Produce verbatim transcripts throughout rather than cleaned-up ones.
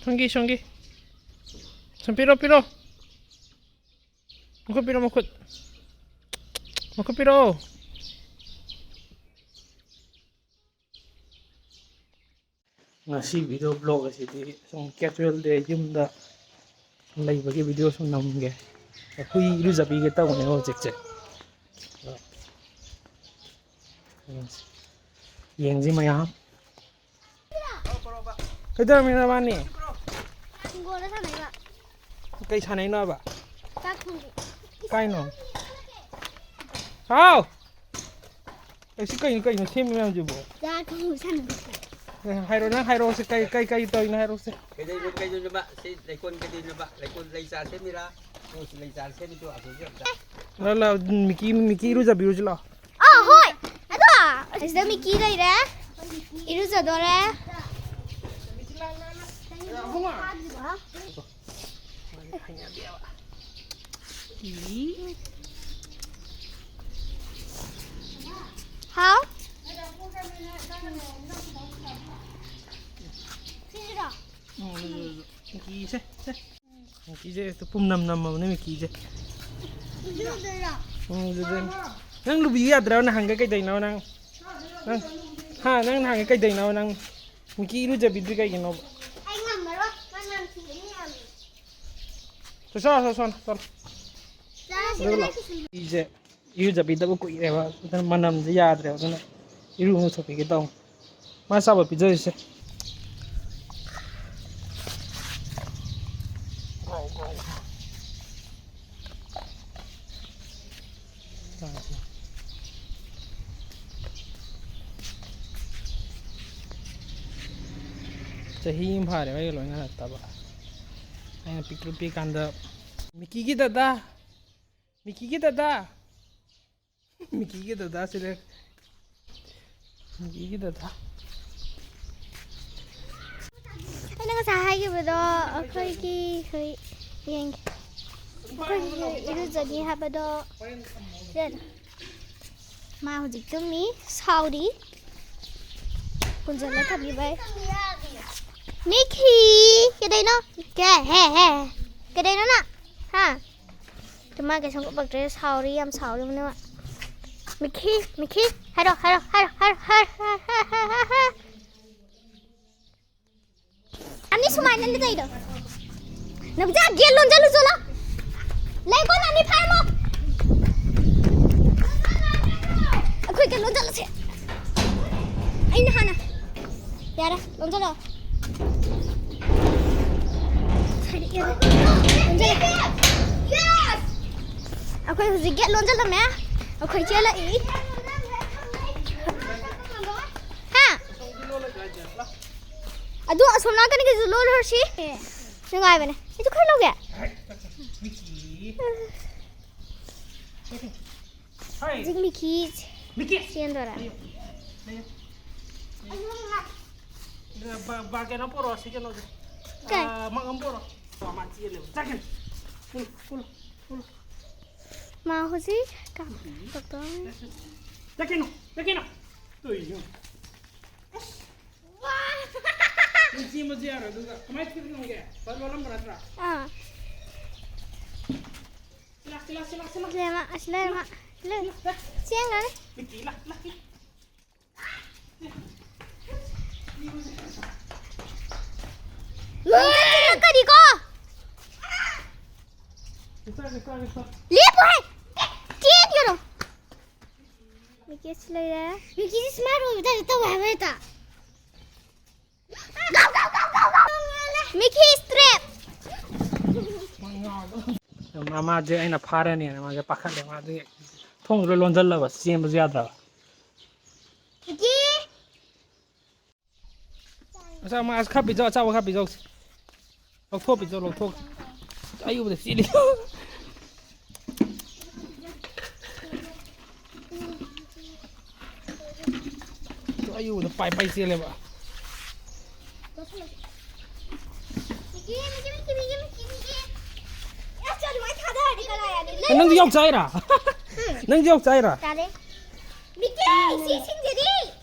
ꯁꯣꯝꯒꯤ, ꯁꯣꯝꯒꯤ꯫ ꯁꯨꯝ ꯄꯤꯔꯣ, ꯄꯤꯔꯣ꯫ ꯃꯈꯨꯠ ꯄꯤꯔꯣ, ꯃꯈꯨꯠ꯫ ꯃꯈꯨꯠ ꯄꯤꯔꯣ꯫ ꯉꯁꯤ video vlog ꯑꯁꯤꯗꯤ ꯁꯨꯝ casual day, ꯌꯨꯝꯗ ꯂꯩꯕꯒꯤ video ꯁꯨꯝ ꯅꯝꯒꯦ꯫ ꯍꯨꯏ ꯏꯔꯨꯖꯕꯤꯒꯦ ꯇꯧꯕꯅꯦ ꯍꯧꯖꯤꯛꯁꯦ꯫ ꯌꯦꯡꯁꯤ ꯃꯌꯥꯝ꯫ ꯀꯩꯗꯧꯔꯝꯃꯤꯅꯣ ꯅꯕꯥꯅꯤ? ꯍꯤꯡꯒꯣꯜꯗ ꯁꯥꯟꯅꯩꯕ꯫ ꯀꯩ ꯁꯥꯟꯅꯩꯅꯣꯕ? ꯆꯥꯛ ꯊꯣꯡꯕꯤ꯫ ꯀꯥꯏꯅꯣ? ꯍꯥꯎ! ꯑꯩ ꯁꯤ ꯀꯩꯅꯣ, ꯀꯩꯅꯣ ꯁꯦꯝꯃꯤ ꯃꯌꯥꯝꯁꯤꯕꯣ? ꯆꯥꯛ ꯊꯣꯡꯕ ꯁꯥꯟꯅꯕ꯫ ꯑꯦ, ꯍꯥꯏꯔꯣ, ꯅꯪ ꯍꯥꯏꯔꯛꯑꯣꯁꯦ, ꯀꯩ, ꯀꯩ, ꯀꯩ ꯇꯧꯔꯤꯅꯣ ꯍꯥꯏꯔꯛꯑꯣꯁꯦ꯫ ꯀꯩꯗꯧꯔꯤꯅꯣ, ꯀꯩꯗꯧꯔꯤꯅꯣꯕ? ꯁꯤ ꯂꯩꯀꯣꯜ ꯀꯩꯗꯧꯔꯤꯅꯣꯕ? ꯂꯩꯀꯣꯜ ꯂꯩ ꯆꯥꯔ ꯁꯦꯝꯃꯤꯔꯥ? ꯅꯣꯏꯁꯤ ꯂꯩ ꯆꯥꯔ ꯁꯦꯝꯃꯤꯗꯣ ꯑꯁꯣꯝꯒꯤ ꯑꯝꯇ꯫ ꯂꯥꯛꯑꯣ, ꯂꯥꯛꯑꯣ, ꯃꯤꯀꯤ, ꯃꯤꯀꯤ ꯏꯔꯨꯖꯕꯤꯔꯨꯁꯤ ꯂꯥꯛꯑꯣ꯫ ꯑꯥ, ꯍꯣꯏ꯫ ꯑꯗꯣ, ꯑꯁꯤꯗ ꯃꯤꯀꯤ ꯂꯩꯔꯦ꯫ ꯏꯔꯨꯖꯗꯣꯔꯦ꯫ ꯍꯥꯎ꯫ ꯁꯤꯁꯤꯔꯣ? ꯎꯝ, ꯃꯤꯀꯤꯁꯦ, ꯁꯦ꯫ ꯃꯤꯀꯤꯁꯦ ꯍꯦꯛꯇ ꯄꯨꯝꯅꯝ ꯅꯝꯃꯕꯅꯦ, ꯃꯤꯀꯤꯁꯦ꯫ ꯏꯔꯨꯖꯗꯣꯏꯔꯣ? ꯎꯝ, ꯏꯔꯨꯖꯗꯣꯏꯅꯦ꯫ ꯅꯪ ꯂꯨꯕꯤꯌꯨ ꯌꯥꯗ꯭ꯔꯣ? ꯅꯍꯥꯟꯒꯩ ꯀꯩꯗꯧꯅꯣ ꯅꯪ? ꯅꯪ, ꯍꯥ, ꯅꯪ ꯅꯍꯥꯟꯒꯩ ꯀꯩꯗꯧꯅꯣ ꯅꯪ? ꯃꯤꯀꯤ ꯏꯔꯨꯖꯕꯤꯗ꯭ꯔꯤ ꯀꯩꯒꯤꯅꯣꯕ? ꯑꯩ ꯉꯝꯃꯔꯣꯏ, ꯃꯅꯝ ꯊꯤꯕꯅꯤ ꯌꯥꯝꯅ꯫ ꯆꯠꯂꯣ, ꯆꯠꯂꯣ, ꯆꯠꯂꯣ, ꯆꯠꯂꯣ꯫ ꯆꯥꯔꯁꯤ, ꯑꯗꯨꯒ ꯂꯥꯛꯑꯣ꯫ ꯂꯥꯛꯑꯣ꯫ ꯃꯤꯀꯤꯁꯦ ꯏꯔꯨꯖꯕꯤꯗꯕ ꯀꯨꯏꯔꯦꯕ, ꯑꯗꯨꯅ ꯃꯅꯝꯁꯦ ꯌꯥꯗ꯭ꯔꯦꯕ, ꯑꯗꯨꯅ ꯏꯔꯨ ꯂꯨꯊꯣꯛꯄꯤꯒꯦ ꯇꯧꯅꯤ꯫ ꯃꯥ ꯆꯥꯕ ꯄꯤꯖꯔꯤꯁꯦ꯫ ꯆꯍꯤ ꯑꯃ ꯐꯥꯔꯦ ꯑꯩꯒ ꯂꯣꯏꯅꯔꯛꯇꯕ꯫ ꯑꯩꯅ ꯄꯤꯛꯇ꯭ꯔꯨ ꯄꯤꯛꯀꯥꯟꯗ, ꯃꯤꯀꯤꯒꯤ ꯗꯗꯥ, ꯃꯤꯀꯤꯒꯤ ꯗꯗꯥ꯫ ꯃꯤꯀꯤꯒꯤ ꯗꯗꯥꯁꯤꯅꯦ꯫ ꯃꯤꯀꯤꯒꯤ ꯗꯗꯥ꯫ ꯑꯩꯅ ꯉꯁꯥꯏ ꯍꯥꯏꯈꯤꯕꯗꯣ, ꯑꯩꯈꯣꯏꯒꯤ ꯍꯨꯏ ꯌꯦꯡꯒꯦ꯫ ꯑꯩꯈꯣꯏꯒꯤ ꯍꯨꯏ ꯏꯔꯨꯖꯅꯤ ꯍꯥꯏꯕꯗꯣ꯫ ꯁꯦ꯫ ꯃꯥ ꯍꯧꯖꯤꯛ ꯇꯨꯝꯃꯤ, ꯁꯥꯎꯔꯤ꯫ ꯄꯨꯟꯁꯤꯜꯂ ꯊꯝꯕꯤꯕꯩ꯫ ꯃꯤꯈꯤ, ꯀꯩꯗꯩꯅꯣ? ꯀꯦ, ꯍꯦ, ꯍꯦ꯫ ꯀꯩꯗꯩꯅꯣ ꯅꯪ? ꯍꯥ? ꯇꯨ ꯃꯥ ꯀꯩꯁꯨꯝ ꯀꯨꯞꯄꯛꯇ꯭ꯔꯦ, ꯁꯥꯎꯔꯤ, ꯌꯥꯝ ꯁꯥꯎꯔꯤꯕꯅꯦ ꯃꯥ꯫ ꯃꯤꯈꯤ, ꯃꯤꯈꯤ, ꯍꯥꯏꯔꯣ, ꯍꯥꯏꯔꯣ, ꯍꯥꯏꯔꯣ꯫ ꯑꯅꯤ ꯁꯨꯃꯥꯏꯅ ꯂꯩꯗꯣ꯫ ꯅꯝꯖꯥ, ꯒꯦꯠ ꯂꯣꯟꯖꯜꯂꯨ ꯆꯣꯂꯣ꯫ ꯂꯩꯀꯣ ꯅꯪꯗꯤ ꯐꯥꯔꯝꯃꯣ꯫ ꯑꯩꯈꯣꯏ ꯀꯩꯅꯣ ꯆꯠꯂꯁꯦ꯫ ꯑꯩꯅ ꯍꯥꯟꯅ꯫ ꯌꯥꯔꯦ, ꯂꯣꯟꯖꯜꯂꯣ꯫ ꯂꯣꯟꯖꯜꯂꯣ꯫ ꯑꯩꯈꯣꯏ ꯍꯧꯖꯤꯛ ꯒꯦꯠ ꯂꯣꯟꯖꯜꯂꯝꯃꯦ꯫ ꯑꯩꯈꯣꯏ ꯆꯦꯜꯂꯛꯏ꯫ ꯍꯥ? ꯑꯗꯨ ꯑꯁꯣꯝ ꯅꯥꯀꯟꯒꯤꯁꯨ ꯂꯣꯜꯂꯨꯔꯁꯤ꯫ ꯅꯨꯡꯉꯥꯏꯕꯅꯦ꯫ ꯑꯩꯁꯨ ꯈꯔ ꯂꯧꯒꯦ꯫ ꯍꯥꯏ꯫ ꯍꯧꯖꯤꯛ ꯃꯤꯈꯤ ꯃꯤꯀꯤ꯫ ꯆꯦꯟꯗꯣꯔꯦ꯫ ꯂꯩꯌꯨ꯫ ꯂꯩꯌꯨ꯫ ꯕꯥ-, ꯕꯥ-, ꯀꯩꯅꯣ ꯄꯣꯔꯛꯑꯣ, ꯁꯤ ꯀꯩꯅꯣꯁꯦ꯫ ꯀꯩ? ꯑꯥ, ꯃꯪ ꯑꯃ ꯄꯣꯔꯛꯑꯣ꯫ ꯃꯥ ꯆꯦꯜꯂꯦꯕ꯫ ꯆꯠꯈꯤꯅꯨ꯫ ꯀꯨꯜꯂꯨ, ꯀꯨꯜꯂꯨ, ꯀꯨꯜꯂꯨ꯫ ꯃꯥ ꯍꯧꯖꯤꯛ ꯀ-, ꯗꯣꯛꯇꯔ꯫ ꯆꯠꯈꯤꯅꯨ, ꯆꯠꯈꯤꯅꯨ꯫ ꯇꯧꯏꯁꯦ ꯌꯦꯡꯉꯨ꯫ ꯅꯪ ꯆꯦꯟꯕꯁꯨ ꯌꯥꯔꯣꯏ, ꯑꯗꯨꯒ ꯀꯃꯥꯏꯅ ꯆꯦꯟꯒꯦ? ꯕꯁ ꯂꯣꯜꯂꯝꯕ ꯅꯠꯇ꯭ꯔꯥ? ꯑꯥ꯫ ꯁꯤ ꯂꯥ, ꯁꯤ ꯂꯥ, ꯁꯤ ꯂꯥ, ꯁꯤ ꯂꯥ꯫ ꯁꯤ ꯂꯩꯔꯦ ꯃꯥ, ꯑꯁꯤ ꯂꯩꯔꯦ ꯃꯥ꯫ ꯁꯤ ꯂꯩꯔꯦ꯫ ꯆꯦꯟꯈ꯭ꯔꯅꯤ꯫ ꯃꯤꯀꯤ, ꯂꯥ, ꯂꯥ꯫ ꯂꯣꯏ ꯆꯠꯂꯛꯀꯅꯤꯀꯣ꯫ ꯂꯦꯞꯄꯨ ꯍꯦ꯫ ꯆꯦꯟꯒꯅꯨ꯫ ꯃꯤꯀꯤ ꯑꯁꯤ ꯂꯩꯔꯦ꯫ ꯃꯤꯀꯤꯁꯤ smart ꯑꯣꯏꯕ type ꯇꯧꯋꯦ ꯍꯥꯏꯕ ꯍꯦꯛꯇ꯫ ꯃꯤꯀꯤ ꯏꯁꯇ꯭ꯔꯦꯞ꯫ ꯃꯥ-, ꯃꯥꯁꯦ ꯑꯩꯅ ꯐꯥꯔꯅꯤꯅ ꯃꯥꯁꯦ ꯄꯥꯈꯠꯂꯦ꯫ ꯃꯥꯗꯤ ꯊꯣꯡꯗꯣ ꯂꯣꯏ ꯂꯣꯟꯁꯤꯜꯂꯕ, ꯆꯦꯟꯕꯁꯨ ꯌꯥꯗ꯭ꯔꯕ꯫ ꯃꯤꯀꯤ꯫ ꯑꯆꯥ, ꯃꯥ ꯈꯔ ꯄꯤꯖꯧ, ꯑꯆꯥꯄꯣꯠ ꯈꯔ ꯄꯤꯖꯧꯁꯦ꯫ ꯂꯧꯊꯣꯛ, ꯄꯤꯖꯧ, ꯂꯧꯊꯣꯛ꯫ ꯑꯌꯨꯕꯗ ꯆꯦꯜꯂꯤ꯫ ꯑꯌꯨꯕꯗ ꯄꯥꯏ ꯄꯥꯏ ꯆꯦꯜꯂꯦꯕ꯫ ꯅꯪꯁꯨ ꯌꯥꯎ ꯆꯥꯏꯔꯥ? ꯅꯪꯁꯨ ꯌꯥꯎ ꯆꯥꯏꯔꯥ? ꯆꯥꯗꯦ꯫ ꯃꯤꯀꯤ, ꯁꯤ ꯁꯤꯡꯖꯗꯤ꯫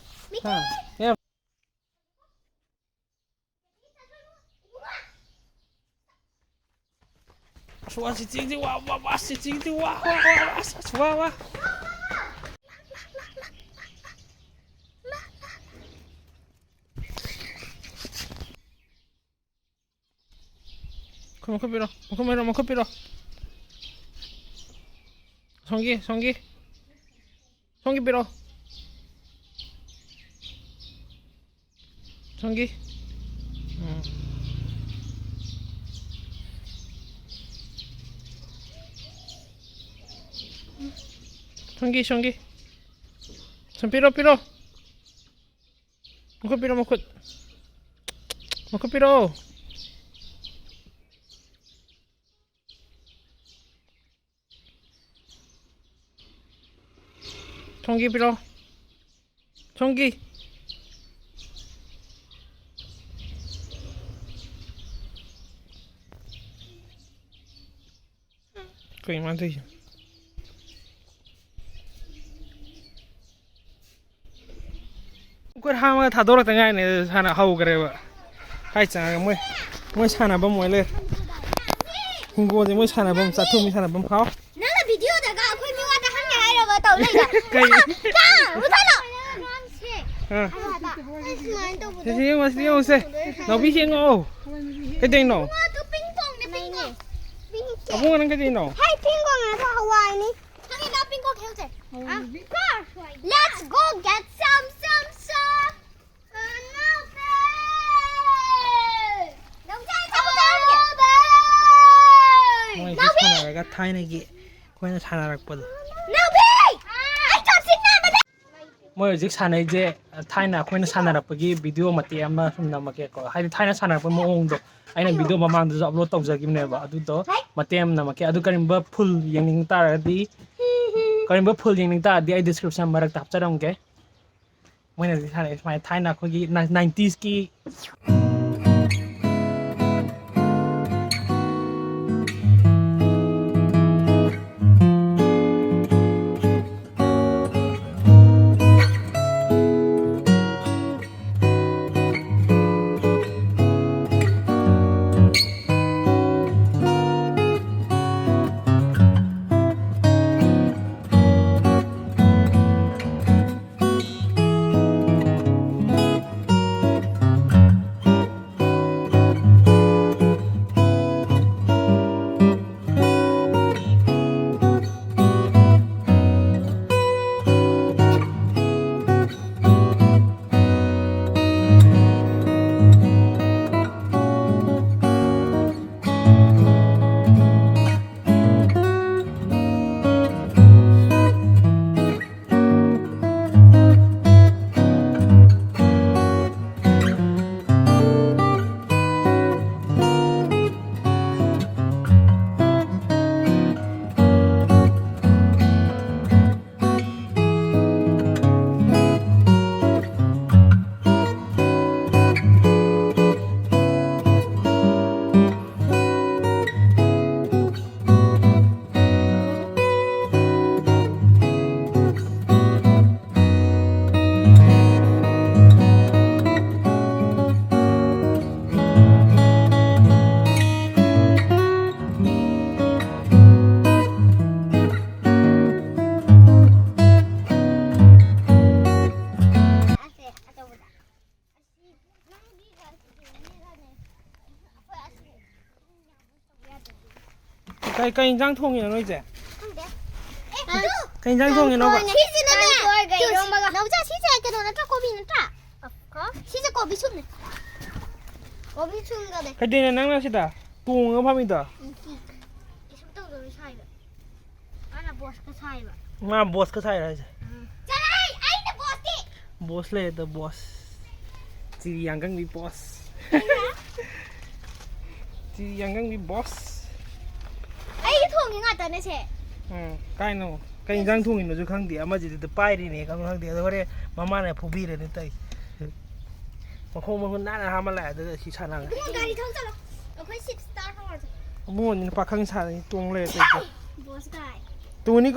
ꯃꯤꯀꯤ꯫ ꯍꯥ? ꯑꯦ꯫ ꯋꯥ ꯁꯤ ꯆꯤꯡꯗꯤ ꯋꯥ ꯋꯥ ꯋꯥ ꯁꯤ ꯆꯤꯡꯗꯤ ꯋꯥ ꯋꯥ ꯋꯥ ꯑꯁ ꯑꯁ ꯋꯥ ꯋꯥ꯫ ꯃꯈꯨꯠ ꯃꯈꯨꯠ ꯄꯤꯔꯣ ꯃꯈꯨꯠ ꯄꯤꯔꯣ ꯃꯈꯨꯠ ꯄꯤꯔꯣ꯫ ꯁꯣꯝꯒꯤ ꯁꯣꯝꯒꯤ ꯁꯣꯝꯒꯤ ꯄꯤꯔꯣ꯫ ꯁꯣꯝꯒꯤ ꯎꯝ꯫ ꯁꯣꯝꯒꯤ ꯁꯣꯝꯒꯤ ꯁꯨꯝ ꯄꯤꯔꯣ ꯄꯤꯔꯣ꯫ ꯃꯈꯨꯠ ꯄꯤꯔꯣ ꯃꯈꯨꯠ꯫ ꯃꯈꯨꯠ ꯄꯤꯔꯣ꯫ ꯁꯣꯝꯒꯤ ꯄꯤꯔꯣ꯫ ꯁꯣꯝꯒꯤ꯫ ꯀꯩ ꯃꯥꯟꯗꯣꯏꯁꯦ? ꯃꯈꯨꯠ ꯍꯥꯝꯃꯒ ꯊꯥꯗꯣꯔꯛꯇ ꯉꯥꯏꯅꯦ꯫ ꯁꯥꯟꯅ ꯍꯧꯈ꯭ꯔꯦꯕ꯫ ꯍꯥꯏ ꯆꯪꯉꯒ ꯃꯣꯏ ꯃꯣꯏ ꯁꯥꯟꯅꯐꯝ ꯑꯣꯏ ꯂꯩꯔꯦ꯫ ꯍꯤꯡꯒꯣꯜꯁꯦ ꯃꯣꯏ ꯁꯥꯟꯅꯐꯝ ꯆꯥꯊꯣꯛꯃꯤ ꯁꯥꯟꯅꯐꯝ ꯍꯥꯎ꯫ ꯅꯪꯅ ꯚꯤꯗꯤꯑꯣꯗꯒ ꯑꯩꯈꯣꯏ ꯃꯤꯉꯣꯟꯗ ꯍꯪꯉꯦ ꯍꯥꯏꯔꯕ ꯇꯧ ꯂꯩꯗꯣ? ꯀꯩ? ꯀꯥ, ꯃꯨꯊꯠꯂꯣ꯫ ꯑꯥ꯫ ꯑꯩ ꯁꯨꯃꯥꯏꯅ ꯇꯧꯕꯗꯣ꯫ ꯁꯤ ꯌꯦꯡꯉꯣ ꯁꯤ ꯌꯦꯡꯉꯣꯁꯦ꯫ ꯅꯥꯎꯕꯤ ꯌꯦꯡꯉꯛꯑꯣ꯫ ꯀꯩꯗꯧꯅꯣ? ꯏꯕꯨꯡꯉꯣ, ꯑꯗꯨ ꯄꯤꯡ ꯄꯣꯡꯅꯦ, ꯄꯤꯡ ꯄꯣꯡ꯫ ꯄꯤꯡ ꯄꯣꯡ꯫ ꯑꯕꯨꯡꯉꯣ ꯅꯪ ꯀꯩꯗꯧꯅꯣ? ꯍꯩ, ꯄꯤꯡ ꯄꯣꯡ ꯅꯠꯇ꯭ꯔꯣ ꯍꯋꯥꯏꯅꯤ꯫ ꯈꯪꯉꯦ, ꯅꯪ ꯄꯤꯡ ꯄꯣꯡ ꯍꯦꯛꯎꯁꯦ꯫ ꯑ, let's go get some, some, some. ꯃꯣꯏꯁꯤ ꯁꯥꯟꯅꯔꯒ ꯊꯥꯏꯅꯒꯤ ꯑꯩꯈꯣꯏꯅ ꯁꯥꯟꯅꯔꯛꯄꯗꯣ꯫ ꯃꯣꯏ ꯍꯧꯖꯤꯛ ꯁꯥꯟꯅꯩꯁꯦ ꯊꯥꯏꯅ ꯑꯩꯈꯣꯏꯅ ꯁꯥꯟꯅꯔꯛꯄꯒꯤ ꯚꯤꯗꯤꯑꯣ ꯃꯇꯦꯛ ꯑꯃ ꯁꯨꯝ ꯅꯝꯃꯛꯀꯦꯀꯣ꯫ ꯍꯥꯏꯗꯤ ꯊꯥꯏꯅ ꯁꯥꯟꯅꯔꯛꯄ ꯃꯑꯣꯡꯗꯣ ꯑꯩꯅ ꯚꯤꯗꯤꯑꯣ ꯃꯃꯥꯡꯗꯁꯨ ꯑꯞꯂꯣꯗ ꯇꯧꯖꯈꯤꯕꯅꯦꯕ꯫ ꯑꯗꯨꯗꯣ ꯃꯇꯦꯛ ꯑꯃ ꯅꯝꯃꯛꯀꯦ꯫ ꯑꯗꯨ ꯀꯔꯤꯒꯨꯝꯕ ꯐꯨꯜ ꯌꯦꯡꯅꯤꯡ ꯇꯥꯔꯒꯗꯤ, ꯀꯔꯤꯒꯨꯝꯕ ꯐꯨꯜ ꯌꯦꯡꯅꯤꯡ ꯇꯥꯔꯗꯤ ꯑꯩ ꯗꯤꯁꯀ꯭ꯔꯤꯞꯁꯟ ꯃꯔꯛꯇ ꯍꯥꯞꯆꯔꯝꯒꯦ꯫ ꯃꯣꯏꯅꯗꯤ ꯁꯥꯟꯅꯩ ꯁꯨꯃꯥꯏꯅ ꯊꯥꯏꯅ ꯑꯩꯈꯣꯏꯒꯤ ꯅꯥꯏꯟꯇꯤꯁꯀꯤ꯫ ꯀꯩ ꯀꯩ ꯏꯟꯖꯥꯡ ꯊꯣꯡꯉꯤꯅꯣ ꯅꯣꯏꯁꯦ? ꯈꯪꯗꯦ꯫ ꯀꯩ ꯏꯟꯖꯥꯡ ꯊꯣꯡꯉꯤꯅꯣꯕ? ꯁꯤꯁꯤꯅꯅꯦ ꯀꯥꯡꯁꯣꯏꯒ ꯏꯔꯣꯝꯕꯒ꯫ ꯅꯥꯎꯆꯥ, ꯁꯤꯁꯦ ꯀꯩꯅꯣ ꯅꯠꯇ꯭ꯔꯥ? ꯀꯣꯕꯤ ꯅꯠꯇ꯭ꯔꯥ? ꯁꯤꯁꯦ ꯀꯣꯕꯤ ꯁꯨꯝꯅꯦ꯫ ꯀꯣꯕꯤ ꯁꯨꯝꯒꯅꯦ꯫ ꯀꯩꯗꯩꯅꯣ ꯅꯪꯅ ꯁꯤꯗ ꯇꯣꯡꯉꯒ ꯐꯝꯃꯤꯗꯣ? ꯀꯩꯁꯨꯝ ꯇꯧꯗꯕꯩ ꯁꯥꯏꯕ꯫ ꯃꯥꯅ ꯕꯣꯁꯀ ꯁꯥꯏꯕ꯫ ꯃꯥ ꯕꯣꯁꯀ ꯁꯥꯏꯔꯣ ꯍꯥꯏꯁꯦ? ꯆꯠꯂꯍꯦ, ꯑꯩꯅ ꯕꯣꯁꯇꯤ꯫ ꯕꯣꯁ ꯂꯩꯔꯦꯗ ꯕꯣꯁ꯫ ꯆꯤꯔꯤ ꯌꯥꯡꯒꯪꯕꯤ ꯕꯣꯁ꯫ ꯆꯤꯔꯤ ꯌꯥꯡꯒꯪꯕꯤ ꯕꯣꯁ꯫ ꯑꯩꯒꯤ ꯊꯣꯡꯉꯤ ꯉꯥꯛꯇꯅꯦ ꯁꯦ꯫ ꯎꯝ, ꯀꯥꯏꯅꯣ? ꯀꯩ ꯏꯟꯖꯥꯡ ꯊꯣꯡꯉꯤꯅꯣꯁꯨ ꯈꯪꯗꯦ꯫ ꯑꯃꯁꯤꯗꯤ ꯄꯥꯏꯔꯤꯅꯦ ꯈꯪꯁꯨ ꯈꯪꯗꯦ꯫ ꯑꯗꯣ ꯍꯣꯔꯦꯟ ꯃꯃꯥꯅ ꯐꯨꯕꯤꯔꯅꯤ ꯇꯧꯔꯤꯁꯦ꯫ ꯃꯈꯣꯡ ꯃꯈꯨꯠ ꯅꯥꯟꯅ ꯍꯥꯝꯃ ꯂꯥꯛꯑꯦ, ꯑꯗꯨꯒ ꯁꯤ ꯁꯥꯟꯅꯔꯦ꯫ ꯏꯕꯨꯡꯉꯣ, ꯒꯥꯔꯤ ꯊꯧ ꯆꯠꯂꯣ꯫ ꯑꯩꯈꯣꯏ ꯁꯤꯞ ꯁ꯭ꯇꯥꯔ ꯍꯧꯔꯁꯦ꯫ ꯏꯕꯨꯡꯉꯣꯅꯤꯅ ꯄꯥꯈꯪ ꯁꯥꯟꯅ ꯇꯣꯡ ꯂꯩꯔꯦ ꯇꯧꯔꯤꯁꯦ꯫ ꯕꯣꯁ ꯀꯥꯏ꯫ ꯇꯨꯅꯤ